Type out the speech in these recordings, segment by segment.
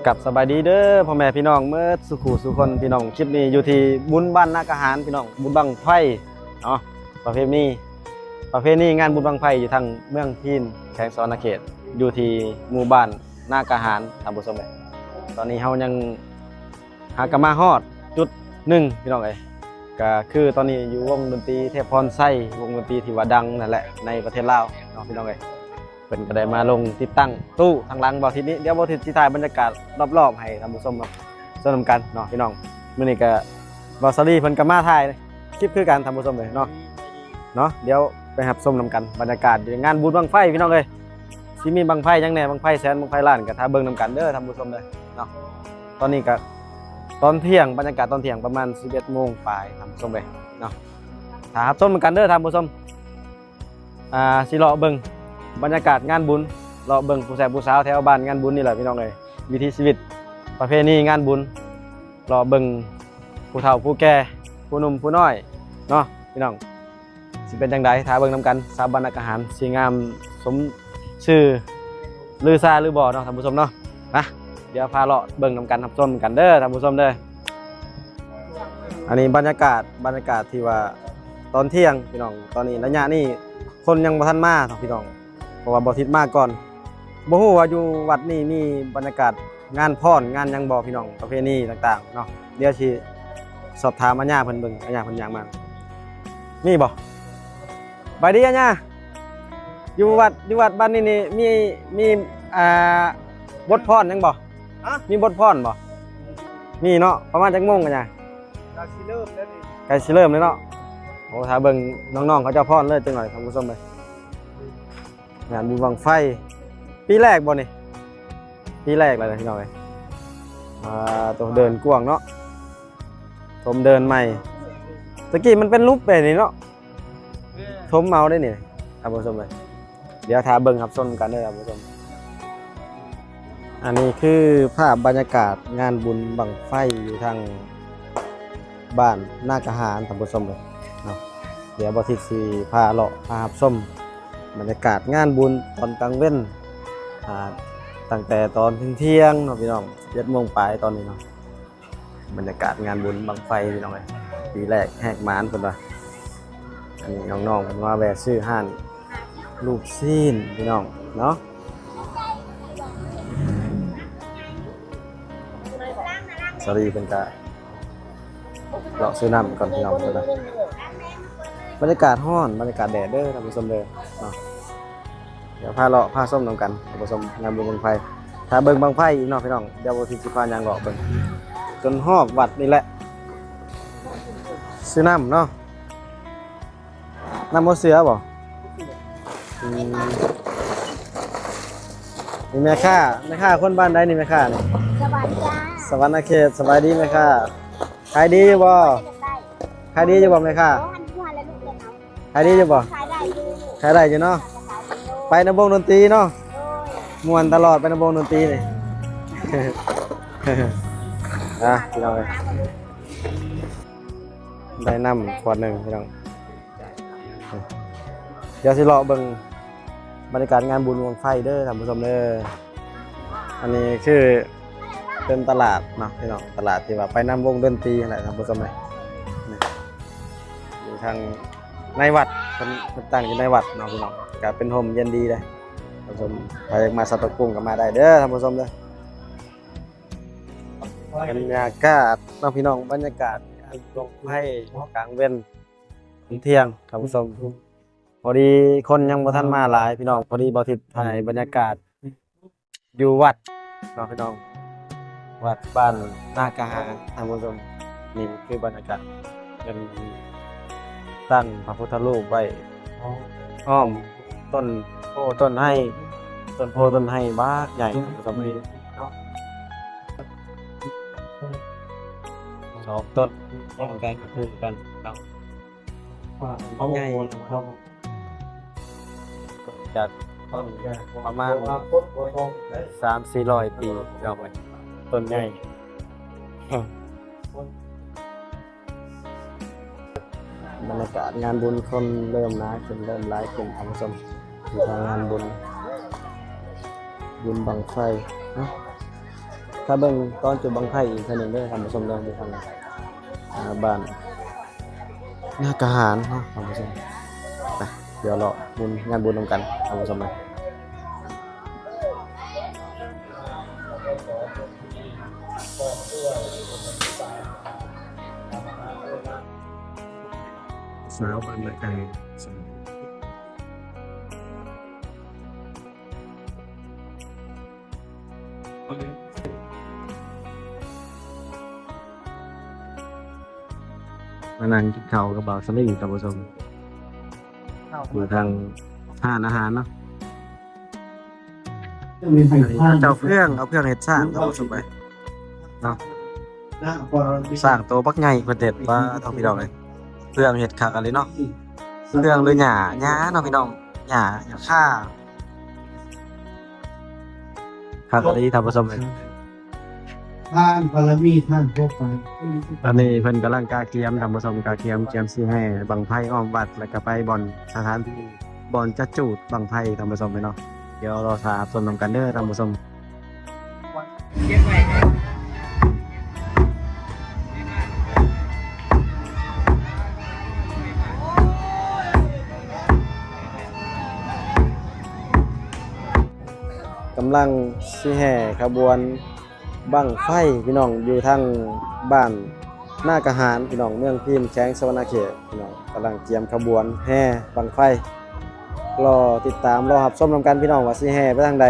ກັບສະບາຍດີເດີພໍ່ແມ່ພີ່ນ້ອງເໝິດສູ່ຄູ່ສູ່ຄົນພີ່ນ້ອງ. ຄລິບນີ້ຢູ່ທີ່ບຸນບ້ານນາກະຫານພີ່ນ້ອງ, ບຸນບັ້ງໄຟເນາະ, ປະເພນີ ປະເພນີງານບຸນບັ້ງໄຟຢູ່ທາງເມືອງພີນ ແຂວງສະຫວັນນະເຂດ, ຢູ່ທີ່ໝູ່ບ້ານນາກະຫານທ່ານຜູ້ຊົມເອີຍ. ຕອນນີ້ເຮົາຍັງຫາກະມາຮອດຈຸດໜຶ່ງພີ່ນ້ອງເອີຍ, ກະຄືຕອນນີ້ຢູ່ວົງດົນຕີເທບພອນໄຊ, ວົງດົນຕີທີ່ວ່າດັງນັ້ນແຫຼະໃນປະເທດລາວເນາະພີ່ນ້ອງເອີຍ. ເພິ່ນກໍໄດ້ມາລົງຕິດຕັ້ງຕູ້ທາງຫຼັງບ່າວທິດນີ້. ດຽວບ່າວທິດຊິຖ່າຍບັນຍາກາດລອບໆໃຫ້ທ່ານຜູ້ຊົມຮັບຊົມນຳກັນເນາະພີ່ນ້ອງ. ມື້ນີ້ກໍບ່າວສາລີເພິ່ນກໍມາຖ່າຍຄລິບຄືກັນທ່ານຜູ້ຊົມເອີຍເນາະ, ເນາະ. ດຽວໄປຮັບຊົມນຳກັນບັນຍາກາດຢູ່ງານບຸນບັ້ງໄຟພີ່ນ້ອງເອີຍ. ຊິມີບັ້ງໄຟຫຍັງແດ່, ບັ້ງໄຟແສນ ບັ້ງໄຟລ້ານ ກໍຖ້າເບິ່ງນຳກັນເດີທ່ານຜູ້ຊົມເດີເນາະ. ຕອນນີ້ກໍຕອນທ່ຽງ, ບັນຍາກາດຕອນທ່ຽງປະມານສິບເອັດໂມງປາຍທ່ານຜູ້ຊົມເອີຍເນາະ. ຖ້າຮັບຊົມນຳກັນເດີທ່ານຜູ້ຊົມ. ອ່າ ຊິເລາະເບິ່ງບັນຍາກາດງານບຸນ, ເລາະເບິ່ງຜູ້ແຊບຜູ້ສາວແຖວບ້ານງານບຸນນີ້ແຫຼະພີ່ນ້ອງເອີຍ. ວິຖີຊີວິດ ປະເພນີງານບຸນ, ເລາະເບິ່ງຜູ້ເຖົ້າຜູ້ແກ່ ຜູ້ໜຸ່ມຜູ້ນ້ອຍເນາະພີ່ນ້ອງ. ຊິເປັນຈັ່ງໃດ ຖ້າເບິ່ງນຳກັນ. ສາວບ້ານນາກະຫານຊິງາມສົມຊື່ລືຊາຫຼືບໍ່ເນາະທ່ານຜູ້ຊົມເນາະ. ມາ ດຽວພາເລາະເບິ່ງນຳກັນ ຮັບຊົມກັນເດີທ່ານຜູ້ຊົມເດີ. ອັນນີ້ບັນຍາກາດ, ບັນຍາກາດທີ່ວ່າຕອນທ່ຽງພີ່ນ້ອງ. ຕອນນີ້ໄລຍະນີ້ຄົນຍັງບໍ່ທັນມາເນາະພີ່ນ້ອງ, ເພາະວ່າບ່າວທິດມາກ່ອນ. ບໍ່ຮູ້ວ່າຢູ່ວັດນີ້ມີບັນຍາກາດງານຟ້ອນງານຫຍັງບໍ່ພີ່ນ້ອງ, ປະເພນີຕ່າງໆເນາະ. ດຽວຊິສອບຖາມອາຍາເພິ່ນເບິ່ງ, ອາຍາເພິ່ນຍ່າງມາ. ມີບໍ່? ສະບາຍດີອາຍາ. ຢູ່ວັດ, ຢູ່ວັດບ້ານນີ້ນີ້ມີ, ມີ ອ່າ ບົດຟ້ອນຫຍັງບໍ່? ຮະ? ມີບົດຟ້ອນບໍ່? ມີເນາະ. ປະມານຈັກໂມງອາຍາ? ໃກ້ຊິເລີ່ມແລ້ວນີ້. ໃກ້ຊິເລີ່ມແລ້ວເນາະ. ໂອ້ ຖ້າເບິ່ງນ້ອງໆເຂົາເຈົ້າຟ້ອນເລີຍຈັກໜ້ອຍທ່ານຜູ້ຊົມເອີຍ. ງານບຸນບັ້ງໄຟປີແລກບໍ່ນີ້? ປີແລກແລ້ວນະພີ່ນ້ອງເອີຍ. ອ່າ ໂຕເດີ່ນກວ້າງເນາະ, ຖົມເດີ່ນໃໝ່. ຕະກີ້ມັນເປັນຫຼຸບແບບນີ້ເນາະ, ຖົມເອົາໄດ້ນີ້ທ່ານຜູ້ຊົມເອີຍ. ດຽວຖ້າເບິ່ງຮັບຊົມກັນເດີທ່ານຜູ້ຊົມ. ອັນນີ້ຄືພາບບັນຍາກາດງານບຸນບັ້ງໄຟຢູ່ທາງບ້ານນາກະຫານທ່ານຜູ້ຊົມເອີຍເນາະ. ດຽວບ່າວທິດຊິພາເລາະ ພາຮັບຊົມບັນຍາກາດງານບຸນຕອນກາງເວັນ, ອ່າ ຕັ້ງແຕ່ຕອນທ່ຽງໆເນາະພີ່ນ້ອງ, ສິບເອັດໂມງປາຍຕອນນີ້ເນາະ. ບັນຍາກາດງານບຸນບັ້ງໄຟພີ່ນ້ອງເອີຍ, ປີແລກແຮກໝານເພິ່ນວ່າ. ອັນນີ້ນ້ອງໆເພິ່ນມາແວ່ຊື້ຮ້ານລູກຊີ້ນພີ່ນ້ອງເນາະ. ສາລີເພິ່ນກະເລາະຊື້ນ້ຳກ່ອນພີ່ນ້ອງເພິ່ນວ່າ. ບັນຍາກາດຮ້ອນ, ບັນຍາກາດແດດເດີທ່ານຜູ້ຊົມເດີເນາະ. ດຽວພາເລາະພາຊົມນຳກັນທ່ານຜູ້ຊົມ, ງານບຸນບັ້ງໄຟ. ຖ້າເບິ່ງບັ້ງໄຟອີກເນາະພີ່ນ້ອງ, ດຽວບ່າວທິດຊິພາຍ່າງເລາະເບິ່ງຈົນຮອບວັດນີ້ແຫຼະ. ຊື້ນ້ຳເນາະ, ນ້ຳບໍ່ເສືອບໍ່? ອືມ ນີ້ແມ່ຄ້າ, ແມ່ຄ້າຄົນບ້ານໃດນີ້ແມ່ຄ້ານີ້? ສະຫວັນນະເຂດ. ສະຫວັນນະເຂດ. ສະບາຍດີແມ່ຄ້າ, ຂາຍດີຢູ່ບໍ່? ຂາຍດີຢູ່ບໍ່ແມ່ຄ້າ? ໂອ້ ຫັ້ນຢູ່ຫັ້ນແຫຼະລູກເອີຍ. ຂາຍດີຢູ່ບໍ່? ຂາຍໄດ້ຢູ່. ຂາຍໄດ້ຢູ່ເນາະ. ຂາຍໄດ້ຢູ່. ໄປນຳວົງດົນຕີເນາະ. ໂດຍ. ມ່ວນຕະຫຼອດໄປນຳວົງດົນຕີນີ້. ອ່ະ ພີ່ນ້ອງເອີຍ, ໄດ້ນ້ຳຂວດໜຶ່ງພີ່ນ້ອງ. ດຽວຊິເລາະເບິ່ງບັນຍາກາດງານບຸນບັ້ງໄຟເດີທ່ານຜູ້ຊົມເດີ. ອັນນີ້ຄືເປັນຕະຫຼາດເນາະພີ່ນ້ອງ, ຕະຫຼາດທີ່ວ່າໄປນຳວົງດົນຕີຫັ້ນແຫຼະທ່ານຜູ້ຊົມເອີຍ. ນີ້ ຢູ່ທາງໃນວັດ, ເພິ່ນ ເພິ່ນຕັ້ງຢູ່ໃນວັດເນາະພີ່ນ້ອງ, ກະເປັນຮົ່ມເຢັນດີເດ້ທ່ານຜູ້ຊົມ. ໃຜຢາກມາສັດປັກປຸງກໍມາໄດ້ເດີທ່ານຜູ້ຊົມເດີ. ບັນຍາກາດເນາະພີ່ນ້ອງ, ບັນຍາກາດບຸນບັ້ງໄຟກາງເວັນ ທ່ຽງທ່ານຜູ້ຊົມ. ພໍດີຄົນຍັງບໍ່ທັນມາຫຼາຍພີ່ນ້ອງ, ພໍດີບ່າວທິດຖ່າຍບັນຍາກາດຢູ່ວັດເນາະພີ່ນ້ອງ, ວັດບ້ານນາກະຫານທ່ານຜູ້ຊົມ. ນີ້ຄືບັນຍາກາດເພິ່ນຕັ້ງພະພຸດທະຮູບໄວ້ ອ້ອມຕົ້ນໂພຕົ້ນໄຮ, ຕົ້ນໂພຕົ້ນໄຮບັກໃຫຍ່ທ່ານຜູ້ຊົມ. ສອງຕົ້ນ ໃກ້ຄືກັນເນາະ. ໃຫຍ່ຈາກປະມານສາມສີ່ຮ້ອຍປີເນາະ, ຕົ້ນໃຫຍ່. ບັນຍາກາດງານບຸນຄົນເລີ່ມຫຼາຍຂຶ້ນ, ເລີ່ມຫຼາຍຂຶ້ນທ່ານຜູ້ຊົມ, ຢູ່ທາງງານບຸນ ບຸນບັ້ງໄຟເນາະ. ຖ້າເບິ່ງຕອນຈຸດບັ້ງໄຟອີກເທື່ອໜຶ່ງເດີທ່ານຜູ້ຊົມເດີ ຢູ່ທາງ ອ່າ ບ້ານນາກະຫານເນາະທ່ານຜູ້ຊົມ. ໄປ ດຽວເລາະບຸນ ງານບຸນນຳກັນທ່ານຜູ້ຊົມເດີ. ສາວບ້ານນາກະຫານ ມານັ່ງກິນເຂົ້າກັບບ່າວສະລີທ່ານຜູ້ຊົມ ຢູ່ທາງຮ້ານອາຫານເນາະ. ອັນນີ້ເຂົາເຈົ້າເຟືອງ ເອົາເຟືອງເຮັດຊ້າງທ່ານຜູ້ຊົມເອີຍເນາະ. ຊ້າງໂຕບັກໃຫຍ່ເພິ່ນເຮັດ ປາດໂທ້ ພີ່ນ້ອງເອີຍ ເຟືອງເຮັດຄັກອີ່ຫຼີເນາະ. ເຟືອງຫຼືຫຍ້າ ຫຍ້າເນາະພີ່ນ້ອງ ຫຍ້າ ຫຍ້າຄາ ຄັກອີ່ຫຼີທ່ານຜູ້ຊົມເອີຍ. ທານບາລະມີທ່ານທົ່ວໄປ. ຕອນນີ້ເພິ່ນກຳລັງກະກຽມທ່ານຜູ້ຊົມ ກະກຽມ ກຽມຊິແຫ່ບັ້ງໄຟອ້ອມວັດ ແລ້ວກະໄປບ່ອນສະຖານທີ່ ບ່ອນຈະຈູດບັ້ງໄຟທ່ານຜູ້ຊົມເອີຍເນາະ. ດຽວລໍຖ້າຮັບຊົມນຳກັນເດີທ່ານຜູ້ຊົມ. ກຳລັງຊິແຫ່ຂະບວນບັ້ງໄຟພີ່ນ້ອງ ຢູ່ທາງບ້ານນາກະຫານພີ່ນ້ອງ ເມືອງພີນ ແຂວງສະຫວັນນະເຂດພີ່ນ້ອງ ກຳລັງກຽມຂະບວນແຫ່ບັ້ງໄຟ. ລໍຕິດຕາມ ລໍຮັບຊົມນຳກັນພີ່ນ້ອງ ວ່າຊິແຫ່ໄປທາງໃດ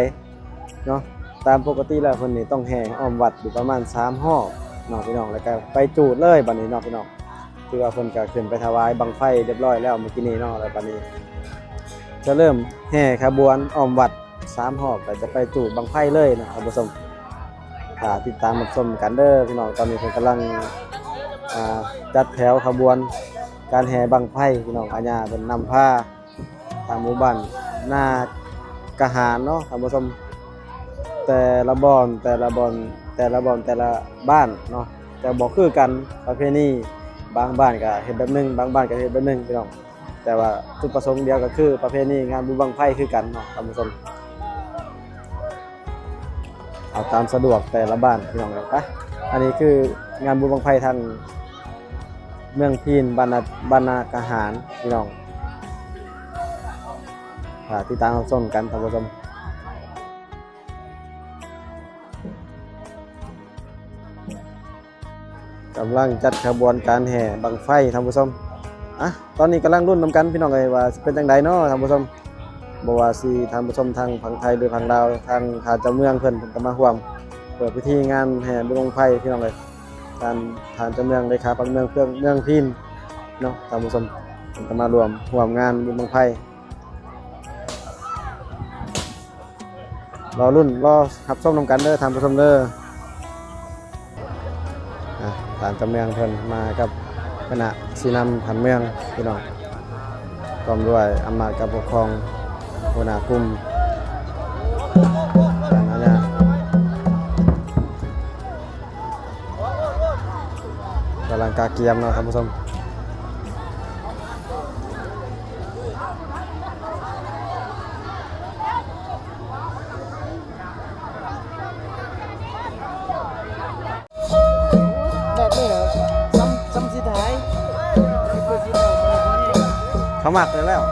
ເນາະ. ຕາມປົກກະຕິແລ້ວເພິ່ນນີ້ຕ້ອງແຫ່ອ້ອມວັດຢູ່ປະມານສາມຮອບເນາະພີ່ນ້ອງ ແລ້ວກະໄປຈູດເລີຍບາດນີ້ເນາະພີ່ນ້ອງ. ຖືວ່າເພິ່ນກະຂຶ້ນໄປຖວາຍບັ້ງໄຟຮຽບຮ້ອຍແລ້ວມື້ກີ້ນີ້ເນາະ ແລ້ວບາດນີ້ຈະເລີ່ມແຫ່ຂະບວນອ້ອມວັດສາມຮອບ ແລ້ວຈະໄປຈູດບັ້ງໄຟເລີຍນະທ່ານຜູ້ຊົມ. ຖ້າຕິດຕາມຮັບຊົມກັນເດີພີ່ນ້ອງ. ຕອນນີ້ເພິ່ນກຳລັງ ອ່າ ຈັດແຖວຂະບວນການແຫ່ບັ້ງໄຟພີ່ນ້ອງ ອາຍາເພິ່ນນຳພາ ທາງໝູ່ບ້ານນາກະຫານເນາະທ່ານຜູ້ຊົມ. ແຕ່ລະບ່ອນ ແຕ່ລະບ່ອນ ແຕ່ລະບ່ອນ ແຕ່ລະບ້ານເນາະ ຈະບໍ່ຄືກັນ ປະເພນີ ບາງບ້ານກະເຮັດແບບໜຶ່ງ ບາງບ້ານກະເຮັດແບບໜຶ່ງພີ່ນ້ອງ. ແຕ່ວ່າຈຸດປະສົງດຽວກະຄືປະເພນີງານບຸນບັ້ງໄຟຄືກັນເນາະທ່ານຜູ້ຊົມ. ເອົາຕາມສະດວກແຕ່ລະບ້ານພີ່ນ້ອງເອີຍ. ໄປ ອັນນີ້ຄືງານບຸນບັ້ງໄຟທາງເມືອງພີນ ບ້ານນາ ບ້ານນາກະຫານພີ່ນ້ອງ. ຖ້າຕິດຕາມຮັບຊົມກັນທ່ານຜູ້ຊົມ. ກຳລັງຈັດຂະບວນການແຫ່ບັ້ງໄຟທ່ານຜູ້ຊົມ. ອ່ະ ຕອນນີ້ກຳລັງລຸ້ນນຳກັນພີ່ນ້ອງເອີຍ ວ່າຊິເປັນຈັ່ງໃດເນາະທ່ານຜູ້ຊົມ. ບໍ່ວ່າຊິທ່ານຜູ້ຊົມທາງຝັ່ງໄທ ຫຼື ຝັ່ງລາວ ທາງທ່ານເຈົ້າເມືອງເພິ່ນ ເພິ່ນກະມາຮ່ວມເປີດພິທີງານແຫ່ບຸນບັ້ງໄຟພີ່ນ້ອງເອີຍ. ທ່ານ ທ່ານເຈົ້າເມືອງ ເລຂາພັກເມືອງ ເມືອງພີນເນາະທ່ານຜູ້ຊົມ ເພິ່ນກະມາຮ່ວມ ຮ່ວມງານບຸນບັ້ງໄຟ. ລໍລຸ້ນ ລໍຮັບຊົມນຳກັນເດີທ່ານຜູ້ຊົມເດີ. ອ່າ ທ່ານເຈົ້າເມືອງເພິ່ນມາກັບຄະນະຊີ້ນຳບ້ານເມືອງພີ່ນ້ອງ ພ້ອມດ້ວຍອຳນາດການປົກຄອງ ຫົວໜ້າກຸ່ມ ທ່ານອາຍາ ກຳລັງກະກຽມເນາະທ່ານຜູ້ຊົມ. ແບບນີ້ເນາະ ຊ້ຳ ຊ້ຳຊິຖ່າຍ ເຂົາມັກແລ້ວ.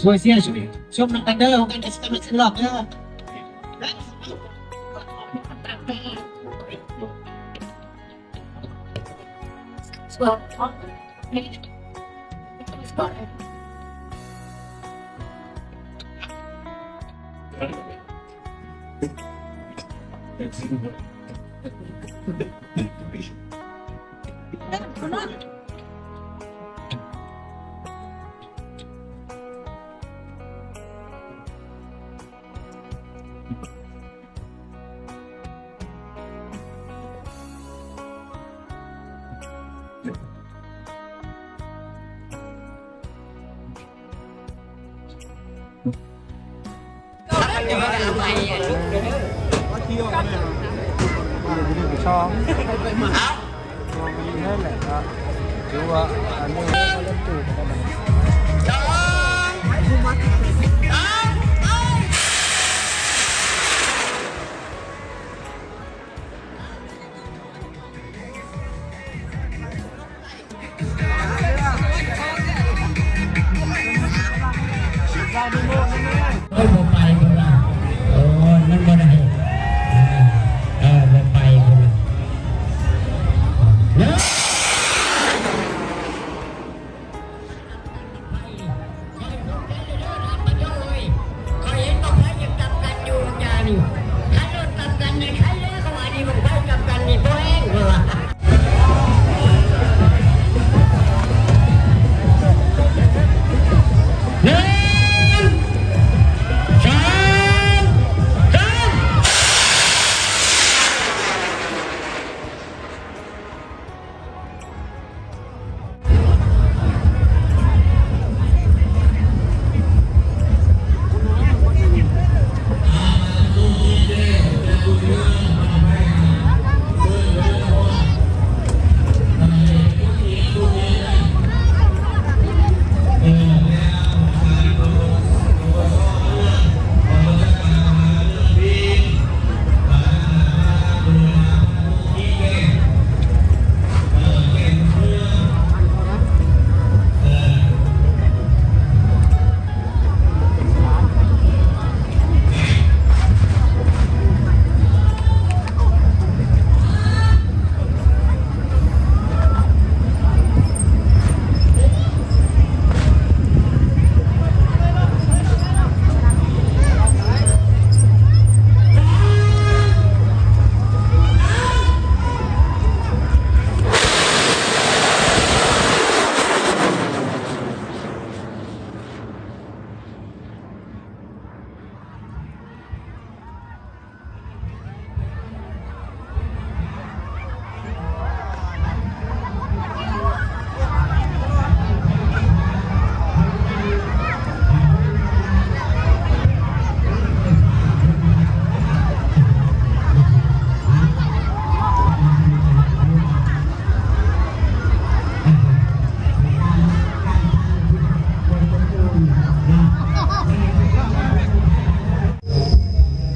ຊ່ວຍເຊຍ ຊ່ວຍຊົມນຳກັນເດີ ໂຮງການກະສິກຳເລັດເຊັນລັອກເດີ. ນັ້ນແຫຼະເນາະ ຖືວ່າອັນນີ້ ໂອ້ຍ ບໍ່ໄປພຸ້ນລະ ໂອ້ຍ ມັນບໍ່ໄດ້ ເອີ ບໍ່ໄປພຸ້ນລະ ເນາະ. ຂ້ອຍເຫັນບັກໄຟຍັງຈັບກັນຢູ່ຫວ່າງຢານີ້ ຄັນລົດຈັບກັນນີ້ໄຄເດີ ເຂົາວ່ານີ້ ບັກໄຟຈັບກັນນີ້ບໍ່ແຮງ ເຂົາວ່າ ໜຶ່ງ ສອງ ສາມ.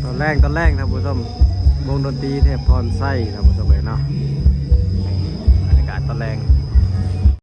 ຕອນແລງ ຕອນແລງ ທ່ານຜູ້ຊົມ ວົງດົນຕີເທບພອນໄຊ ທ່ານຜູ້ຊົມເອີຍເນາະ ບັນຍາກາດຕອນແລງ.